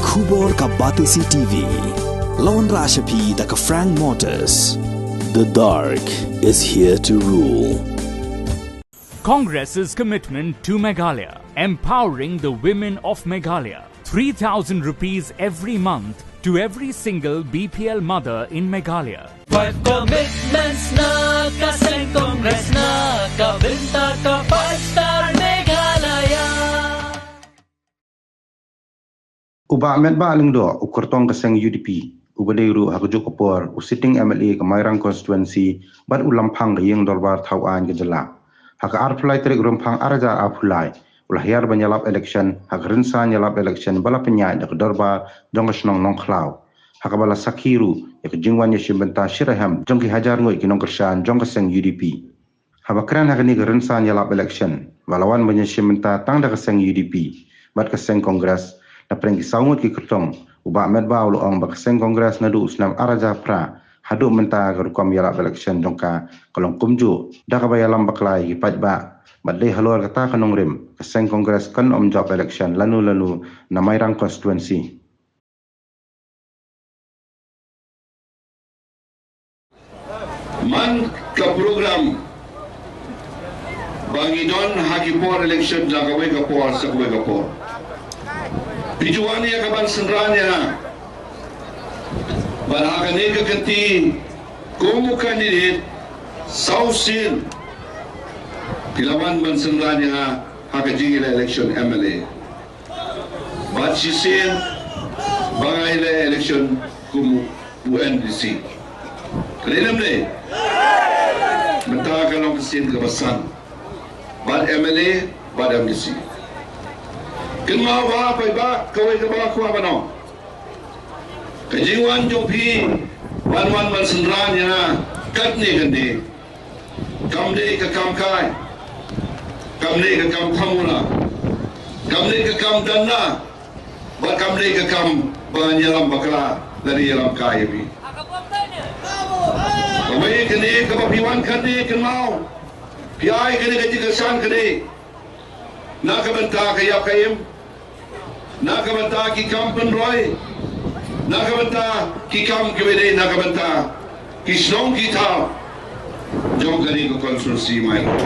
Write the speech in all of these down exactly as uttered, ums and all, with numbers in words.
Khubor ka Batesi T V. Lawan Rashapi da ka Frank Motors. The dark is here to rule. Congress's commitment to Meghalaya, empowering the women of Meghalaya. Three thousand rupees every month to every single B P L mother in Meghalaya. Five commitments na ka seng Congress na ka bynta ka five star Meghalaya. U Bah Metbah Lyngdoh, u kyrtong ka seng U D P, uba dei ruh ha kajuh ka por u sitting M L A ka Mairang constituency, bad u lamphang ka ïing dorbar thaw aiñ ka jylla. Ha ka arphew lai tarik Rymphang arhajar arphew lai, u la hiar ban ïalap election ha ka rynsan ïalap election ba la pynïaid da ka dorbar jong ka shnong Nongkhlaw, ha kaba la sakhi ruh ïa ka jingwan ïashim bynta shitrhem jong ki hajar ngut ki nongkyrshan jong ka seng U D P. Haba kren ha kane ka rynsan ïalap election, ba la wan ban ïashim bynta tang da ka seng U D P bad ka seng Congress, napdeng ki saw ngut ki kyrtong, u Bah Metbah u la ong ba ka seng Congress naduh u snem arhajar phra haduh mynta ka rukom ïalap election jong ka ka long kumjuh da kaba ïalam bakla ïa ki paidbah, bad dei halor kata ka nongrim ka seng Congress kan ym jop election lano lano na Mairang constituency. Man ka program ba ngi don ha ki por election, da kawei ka por sha kawei ka por. Phi ju wan ïa ka ban synran ïa nga. Bad ha kane ka kynti kum u candidate, saw sien phi la wan ban synran ïa nga ha ka jingïaleh election M L A. Bad shisien ba nga ïaleh election kum u M D C. Ka dei ne ym dei? Mynta ka long ka sien kaba san. Bad M L A bad M D C. Kynmaw ba paidbah, kawei kaba nga kwah ban ong, ka jingwan jong phi ban wan ban synran ïa nga katne katne, kam dei ka kam kai, kam dei ka kam thamula, kam dei ka kam danda, bad kam dei ka kam ba ngan ïalam bakla lane ïalam kai ïa phi. Kawei kane kaba phi wan kane, kynmaw, phi ai kane ka jingkyrshan kane na ka bynta ka ïap ka im, na ka bynta ki kam pynroi, na ka bynta ki kam kiba dei na ka bynta ki shnong ki thaw jong kane ka constituency Mairang.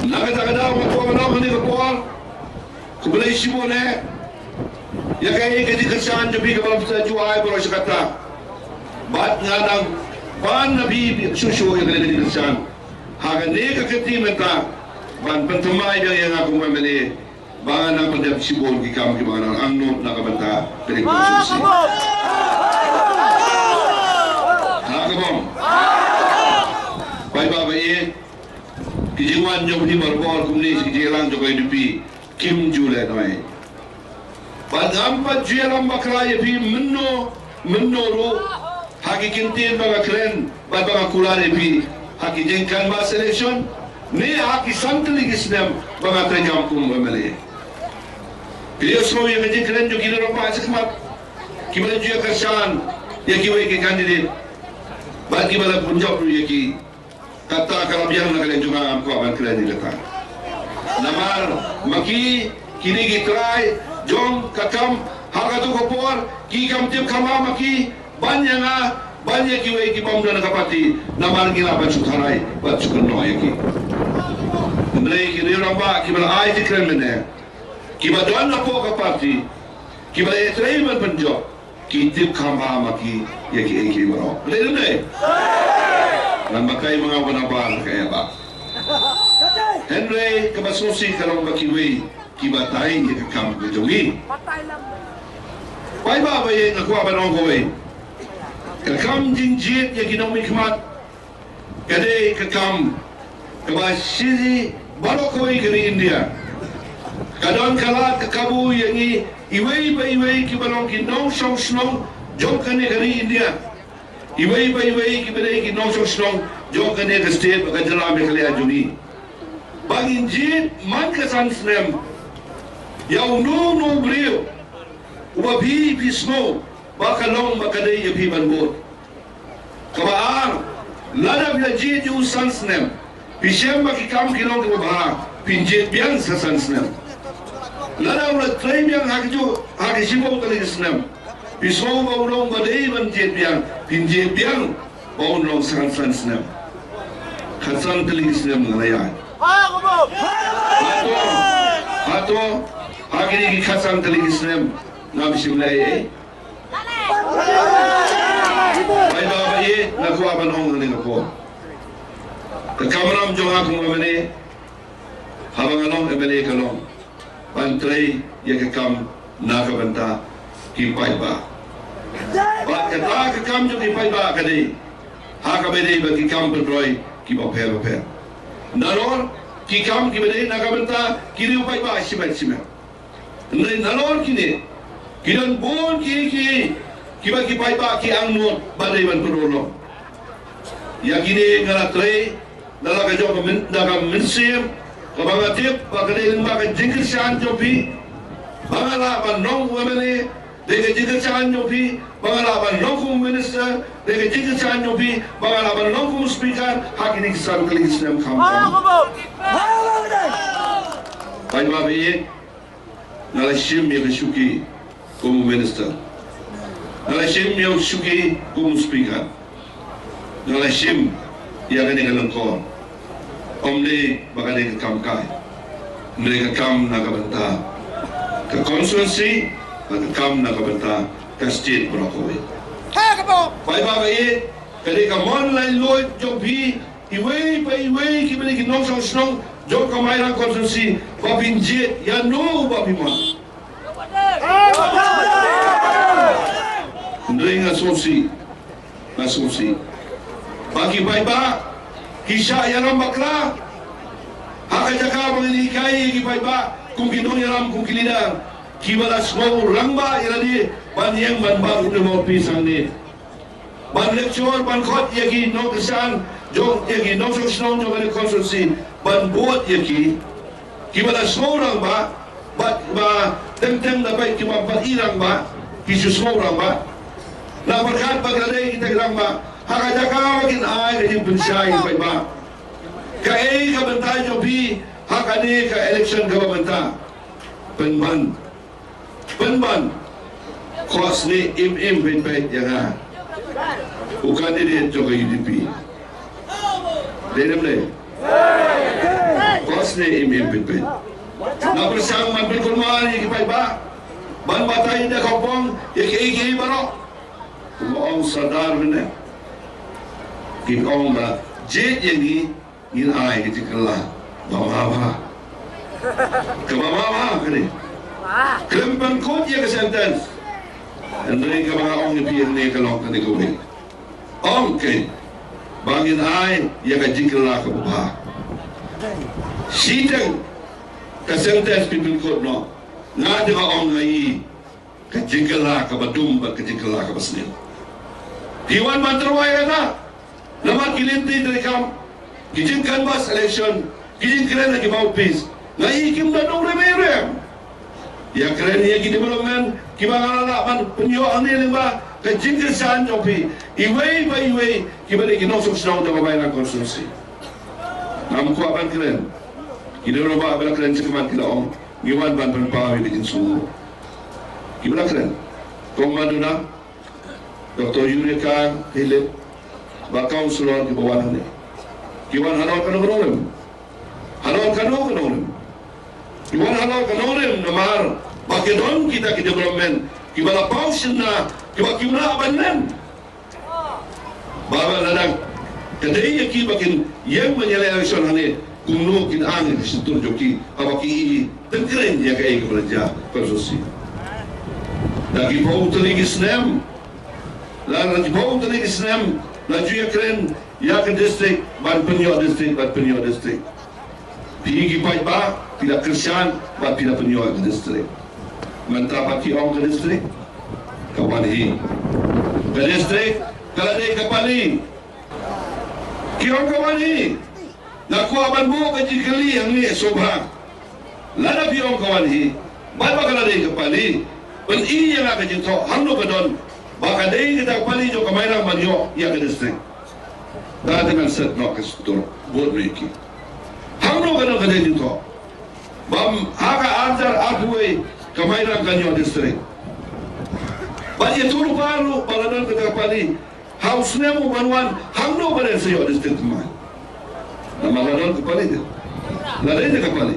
Na kata ka daw nga kwah ban ong ha kane ka por, khublei shibun eh ïa kaei ka jingkyrshan jong phi kaba la pynshai ju ai baroh shi katta. Bad nga dang pan na phi shuh shuh ïa kane ka jingkyrshan ha kane ka kynti mynta ban pynthymmai biang ïa nga kum u M L A. Ba nga nang pyndep shibun ki kam kiba nga nang angnud na ka bynta ka dei ka shuh shuh. Ha ka bom. Paidbah ba ïeit, ki jingwan jong phi baroh kumne sha ki jingïalang jong ka U D P kim ju leh noh. Bad ngam pat ju ïalam bakla ïa phi mynno mynno ruh ha ki kyntien ba nga kren bad ba nga kular ïa phi ha ki jingkynmaw election ne ha ki san tylli ki snem ba nga treikam kum M L A. Phi ïohsngew ïa ka jingkren jong ki rangbah shakhmat kiba la ju ïa kyrshan ïa kiwei ki candidate bad kiba la pynjop ruh ïa ki. Kata ka la biang na ka liang jong nga, ngam kwah ban kren ïa kata. Namar ma ki, kine ki trai jong ka kam ha kato ka por, ki kam tip kham bha ma ki ban ïa nga, ban ïa kiwei ki bym don ha ka party. Namar ngi lah ban shu tharai bad shu kynnoh ïa ki. Hynrei ki rangbah kiba la ai jingkren mynne, kiba don hapoh ka party, kiba la ïatrei ban pynjop, ki tip kham bha ma ki ïa kiei kiei baroh. Dei ne ym dei? Ngan batai ma nga, u ban nabar ka ïa ba. Hynrei kaba sngewsih ka long ba kiwei ki batai ïa ka kam ka jong ngi. Paidbah ba ïeit, nga kwah ban ong kawei, ka kam jingjied ïa ki nongmihkhmat ka dei ka kam kaba shi baroh kawei ka ri India. Ka don ka lad ka kabu ïa ngi iwei pa iwei kiba long ki nongshong shnong jong kane ka ri India, iwei pa iwei kiba dei ki nongshong shnong jong kane ka state bad ka jylla Meghalaya jong ngi, ba ngin jied man ka san snem ïa uno uno u briew uba phi, phi sngew ba ka long ba ka dei ïa phi ban bud. Kaba ar, lada phi la jied ïa u san snem, phi shem ba ki kam ki long kiba bha, phin jied biang sa san snem. Lada u la trei biang ha ka ju, ha ka shiphew tylli ki snem, phi sngew ba u long ba dei ban jied biang, phin jied biang ba un long san san snem. Khatsan tylli ki snem nga la ïaid. Hato, hato ha kine ki khatsan tylli ki snem ngam shym leh ei ei? Paidbah ba ïeit, nga kwah ban ong ha kane ka por, ka kamram jong nga kum u M L A, haba nga long M L A ka long ban trei ïa ka kam na ka bynta ki paidbah. Bad kata ka kam jong ki paidbah ka dei ha kaba dei bad ki kam pynroi kiba pher bapher. Nalor ki kam kiba dei na ka bynta ki riew paidbah shimet shimet. Hynrei nalor kine ki don bun kiei kiei kiba ki paidbah ki angnud ba dei ban pynurlong. Ïa kine nga la trei na la ka jong ka myn-, na ka mynsiem kaba nga tip ba ka dei lyngba ka jingkyrshan jong phi ba nga lah ban long u M L A, dei ka jingkyrshan jong phi ba nga lah ban long kum u minister, dei ka jingkyrshan jong phi ba nga lah ban long kum u speaker ha kine ki san tylli ki snem khamtam. Paidbah ba ïeit, nga la shim ïa ka shuki kum u minister. Nga la shim ïa ka shuki kum u speaker. Nga la shim ïa kane ka lyngkor. Ym dei ba ka dei ka kam kai, hynrei ka kam na ka bynta ka constituency bad ka kam na ka bynta ka state baroh kawei. Paidbah ba ïeit, ka dei ka mon laitluid jong phi iwei pa iwei kiba dei ki nongshong shnong jong ka Mairang constituency ba phin jied ïano ba phi mon. Hynrei nga sngewsih, nga sngewsih ba ki paidbah ki shah ïalam bakla ha ka jaka ba ngin hikai ïa ki paidbah kum ki nongïalam, kum ki leader kiba la sngew rangbah ïa lade ban ïeng ban bat u mouthpiece hangne. Ban lecture, ban khot ïa ki nongkyrshan jong, ïa ki nongshong shnong jong kane ka constituency, ban bud ïa ki kiba la sngew rangbah, bad ba teng teng da peit kiba pat i rangbah, ki shu sngew rangbah. Nang pyrkhat ba ki la dei kita ki rangbah, ha ka jaka ba kin ai ka jingpynshai ïa ki paidbah. Kaei ka bynta jong phi ha kane ka election kaba mynta? Pynban, pynban, khohsniew im im peit peit ïa nga, u candidate jong ka U D P. Dei ne ym dei? Khohsniew im im peit peit. Nga pyrshang ban pynkulmar ïa ki paidbah, ban batai da ka pong ïa kiei kiei baroh. Kumba ong Sardar mynne, ki ong ba jied ïa ngi, ngin ai ka jingkylla ba ma bha. Kaba ma bha ka dei, khlem pynkut ïa ka sentence. Hynrei kaba nga ong ïa phi hangne ka long kane kawei. Ong keiñ ba ngin ai ïa ka jingkylla kaba bha. Shiteng ka sentence phi pynkut noh, nga te nga ong nga i ka jingkylla kaba dum bad ka jingkylla kaba sniew. Phi wan ban tyrwa ïa kata. Namar ki lynti treikam, ki jingcanvass election, ki jingkren ha ki mouthpiece, nga i kim da nongrem ei rem. Ïa kren ïa ki development kiba nga la lah ban pynïoh hangne lyngba ka jingkyrshan jong phi iwei pa iwei kiba dei ki nongshong shnong jong ka Mairang constituency. Ngam kwah ban kren. Ki dei ruh ba la kren sha khmat ki la ong ngi wan ban pynpaw ïa ka jingsngew. Kiba la kren, Kong Maduna, Doctor Yurika Philip, bad councillor kiba wan hangne, ki wan halor ka nongrim. Halor ka nongrim. Ki wan halor ka nongrim namar ba ki don kita ki development kiba la paw shynna, kiba kim lah ban len. Ba, ba lada ka dei ïa ki ba kin ïeng ban ïaleh election hangne, kumno kin ang ïa ka shyntur jong ki haba ki i tengkren ïa kaei kaba la jia ka constituency. Da ki phew tylli ki snem, la, la ki phew tylli ki snem la ju ïakren ïa ka district, ban pynïoh district, ban pynïoh district. Phi ki paidbah phi la kyrshan bad phi la pynïoh ïa ka district. Mynta pat ki ong ka district ka wan hi. Ka district ka la dei ka pali. Ki ong ka wan hi. Nga kwah ban buh ka jingkylli hangne sngewbha. Lada phi ong ka wan hi bad ba ka la dei ka pali, pyni ïa nga ka jingthoh hangno ka don ba ka dei kata ka pali jong ka Mairang ban ïoh ïa ka district. Te ngan set noh ka struktur, bud noh ïa ki. Hangno ka don ka jingthoh? Bad ha ka arhajar arphew wei ka Mairang kan ïoh district. Bad ïathuh ruh ba la don kata ka pali ha u snem u ban wan hangno ba dei sa ïoh district thymmai. Namar la don ka pali te. La dei te ka pali.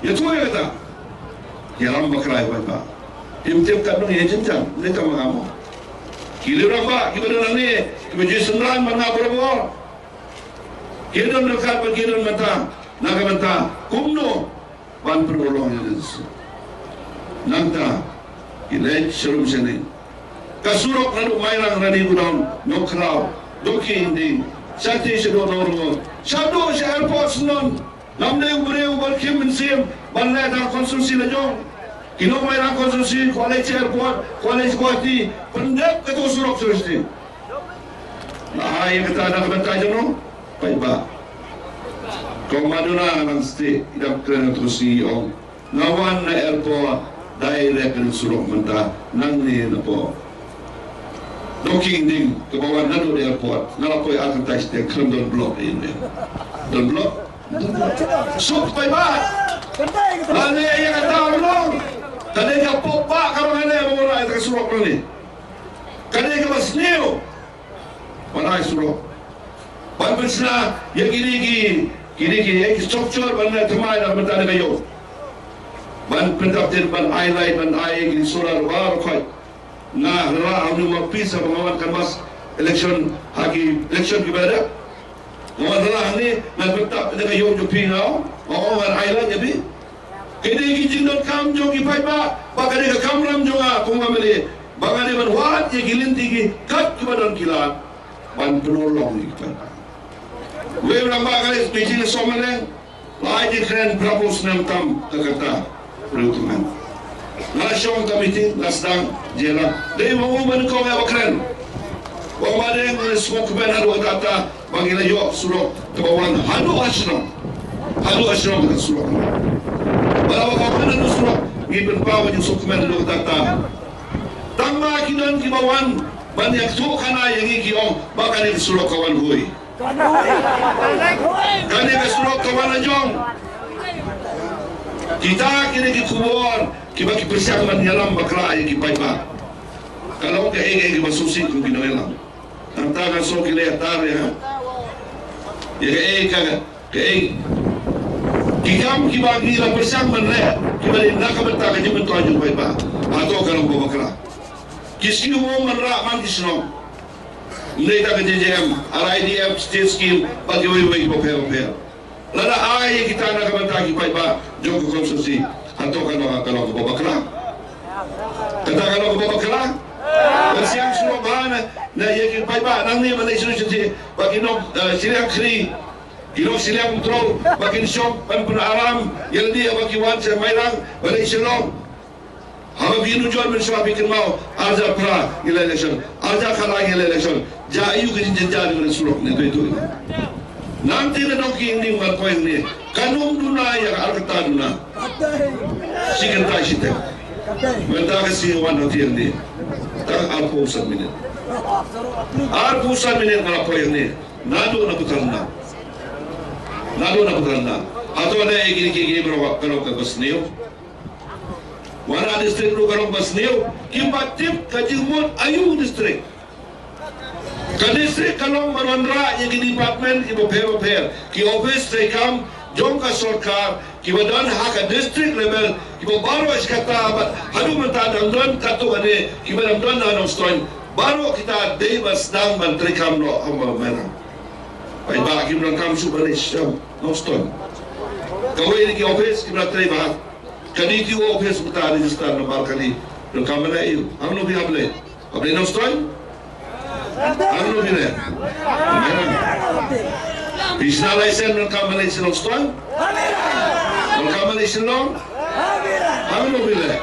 Ïathuh ïa kata. Ïalam bakla ïa u paidbah. Phim tip katno ïa jynjar ne tang ma nga mo. Ki rangbah kiba don hangne kiba ju synran bad nga barabor. Ki don ryngkat bad ki don mynta na ka bynta kumno ban pynurlong ïa lynti. Nangta ki leit sharum shane. Ka surok naduh Mairang, Rani Kudong, Nongkhlaw, Dongki Inding, Shatei shaduh Nongrngur, shaduh sha airport Shillong. Ngam dei u briew uba khim mynsiem ban leh tang constituency la jong. Ki nong Mairang constituency, kwah leit sha airport, kwah leit sha Guwahati, pyndep kato surok sha shatei. Nga ai ïa kata na ka bynta jong u paidbah. Kong Maduna Langstieh i dang kren ha kato ka sngi i ong, nga wan na airport direct na surok mynta nangne na pdeng Dongki Inding kaba wan naduh airport. Nga la poi ar kynta shiteng, khlem don block ïa ine. Don block? Suk paidbah. Lane ïa kata long. Ka dei ka pop ba ka long ïa ka surok nangne. Ka dei kaba sniew ban ai surok, ban pynshna ïa kine ki, kine ki, eh, ki structure ban leh thymmai na ka bynta ka ïew. Ban pyntap tin, ban ai light, ban ai ki solar, baroh khoit. Nga la, ha une u map pisa ba nga wan canvass election, ha ki election kiba dep. Nga wan la hangne, ngan pyntap ïa ka ïew jong phi, nga ong, nga ong ngan ai light ïa phi. Ki dei ki jingdonkam jong ki paidbah, ba ka dei ka kamram jong nga kum u MLA ba nga dei ban wad ïa ki lynti ki kat kiba don ki lad ban pynurlong ïa ki paidbah. Wei u rangbah ka dei Beijing Somaleng, la ai jingkren phra phew snem tam ka kata. Briew tymmen. Nga la shong ka meeting, la sdang jingïalang. Dei ma u ba nyngkong ïa ba kren. Ong ba dei ngi sngewkmen haduh katta katta ba ngi la ïoh surok kaba wan haduh ha shnong. Haduh ha shnong ka surok. Ba la wan haduh surok, ngi pynpaw ba ngi sngewkmen haduh katta katta. Tang ma ki don kiba wan ban ïathuh khana ïa ngi, ki ong ba kane ka surok ka wan hoi. Kane ka surok ka wan la jong. Kita kine ki khubor kiba ki pyrshang ban ïalam bakla ïa ki paidbah. Ka long kaei kaei kaba sngewsih kum ki nongïalam. Nangta ka shu ki leh tar ïa, ïa kaei ka, kaei. Ki kam kiba ngi la pyrshang ban leh kiba dei na ka bynta ka jingmyntoi jong u paidbah, hato ka long kaba bakla? Ki shu ong ban rah man ki shnong. Ym dei tang ka JJM, RIDF, state scheme bad kiwei kiwei kiba pher bapher. Lada ai kita na ka bynta ki paidbah jong ka constituency, hato ka long, ka long kaba bakla? Kata ka long kaba bakla? Ban siang surok bha na, na ïa ki paidbah nangne ban leit sha shatei, ba ki nong, eh, shiliang khri, ki nong shiliang umtrew, ba kin shong ban pynaram ïa lade ba ki wan sha Mairang ban leit Shillong. Haba phi nujor mynshuwa phi kynmaw arhajar phra ngi la election, arhajar khatlai ngi la election. Jia aïu ka jingjynjar jong ka surok ne, to ïa to. Nangta na Dongki Inding ngan poi hangne, kan ym duna ïa ka ar kata duna. Shi kynta shiteng. Mynta ka sngi wan hangne. Tang arphew san minit. Arphew san minit nga la poi hangne. Naduh na Patharnah. Naduh na Patharnah. Hato leh ïa kine kiei kiei baroh ka long kaba sniew? Wan na district ruh ka long ba sniew, kim pat tip ka jingmut aïu district. Ka district ka long ban wanrah ïa ki department kiba pher bapher, ki office treikam jong ka sorkar kiba don ha ka district level, kiba baroh shi katta bad haduh mynta dang don katto katne kiba dang don ha Nongstoiñ. Baroh kita dei ban sdang ban treikam noh ha Mairang. Paidbah kim donkam shuh ban leit sha Nongstoiñ. Kawei na ki office kim la trei bha. Ka DTO office mynta register number kali. Donkam ban leit aïu? Hangno phi hap leit? Hap leit Nongstoiñ? Hangno phi leit? Phi shna license, donkam ban leit sha Nongstoiñ? Donkam ban leit Shillong? Hangno phi leit?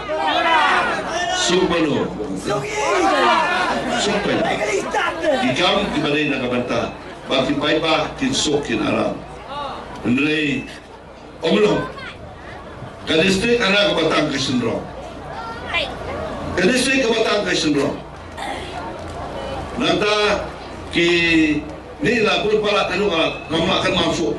Suk mano? Suk paidbah. Ki kam kiba dei na ka bynta ba ki paidbah kin suk kin aram. Hynrei ym long. Ka district ana kaba tang ka shynrong. Ka district kaba tang ka shynrong. Nangta kine la bun palat, anu palat, ngam lah kan mam suk.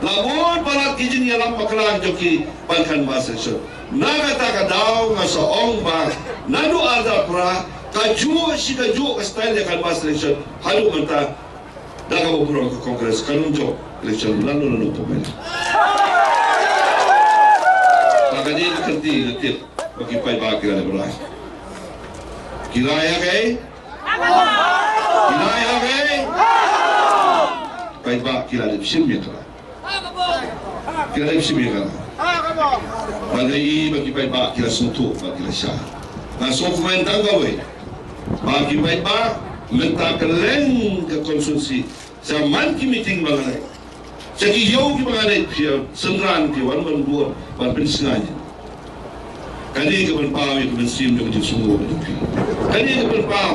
Ka bun palat ki jingïalam bakla jong ki ban canvass election. Na kata ka daw nga sa ong ba naduh arhajar phra kajuh shi kajuh ka style ïa canvass election haduh mynta. Da kaba burom ka Congress kan ym jop election lano lano pynban. Ba ka dei ka kynti nga tip ba ki paidbah ki la dep rai. Ki rai ha kaei? Ki rai ha kaei? Paidbah ki la dep shim ïa ka rai. Ki la dep shim ïa ka rai. Ba nga i ba ki paidbah ki la sngewthuh ba ki la shai. Nga sngewkmen tang kawei ba ki paidbah mynta kylleng ka constituency. Sa man ki meeting ba nga leit, sa ki ïew kiba nga leit, phi ïa synran ki wan ban bud ban pynsngew. Kane ka pynpaw ïa ka mynsiem jong ka jingsngewnguh jong phi. Kane ka pynpaw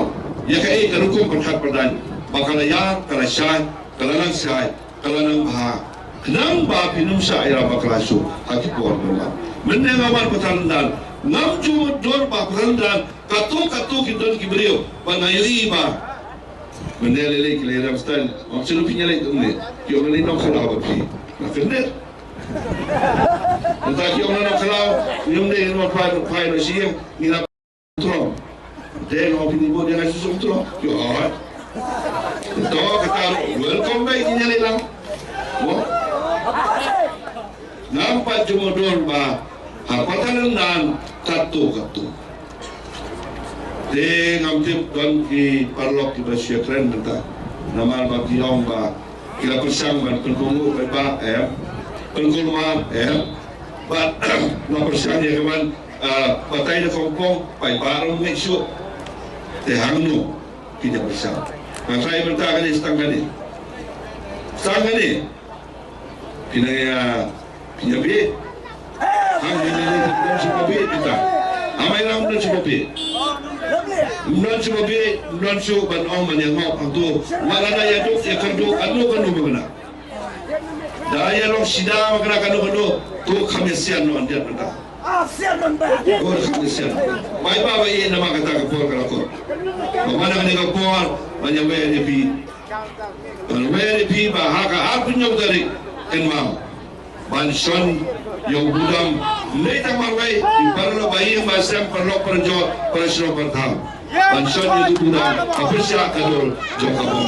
ïa kaei ka rukom pyrkhat pyrdaiñ ba ka la ïar, ka la shai, ka la nang shai, ka la nang bha. Khnang ba phin ym shah ïarap bakla shuh ha ki por ban wan. Mynne nga wan Patharlyndan, ngam ju mutdur ba Patharlyndan katto katto ki don ki briew ba nga ïohi ba Mynne lei lei ki lei rem style. Ong shu phi ïa lei kumne. Ki ong lei Nongkhlaw ba phi. Na kyndet. Mynta ki ong Nongkhlaw, ngim dei nong phai, nong phai, nong shi, ngi na trom. Te nong phi ni bo dia na shu trom. Ki ong. To kata welcome back ki ïa lei lang. Mo. Ngam pat ju mutdur ba ha Patharlyndan katto katto. Te ngam tip don ki paralok kiba shu ïakren mynta. Namar ba ki ong ba ki la pyrshang ban pynkohnguh paidbah, em. Pynkulmar, em. Bad la pyrshang ïa ka ban, ah, batai da kongpong, paidbah ruh ngeit shuh. Te hangno ki ïa pyrshang. Nga trai mynta kane, stang kane. Stang kane. Phi nang ïa, phi ïa bit. Hang ïa bit, ym don shuh ba bit kita. Amai lang ym don shuh ba bit. Ym don shuh ba bit, ym don shuh ban ong ban ïa ngop hangto. Wat la da ïa duk ïa kyrduh kano kano ba kena. Da ïa long sida ba kena kano kano. To kham ïa sian noh hyndiat mynta. Ko kham ïa sian. Bai ba ba ïa namar kata ka por ka la kot. Ba mana kane ka por ban ïa wer ïa phi. Ban wer ïa phi ba ha ka arphew hynñiew tarik kynmaw ban shon ïa u budam. Ym dei tang marwei, i paralok ba ïing ba sem, paralok parajor, para shnong para thaw. Ban shon ïa u budam ha pyrshah ka dur jong ka bom.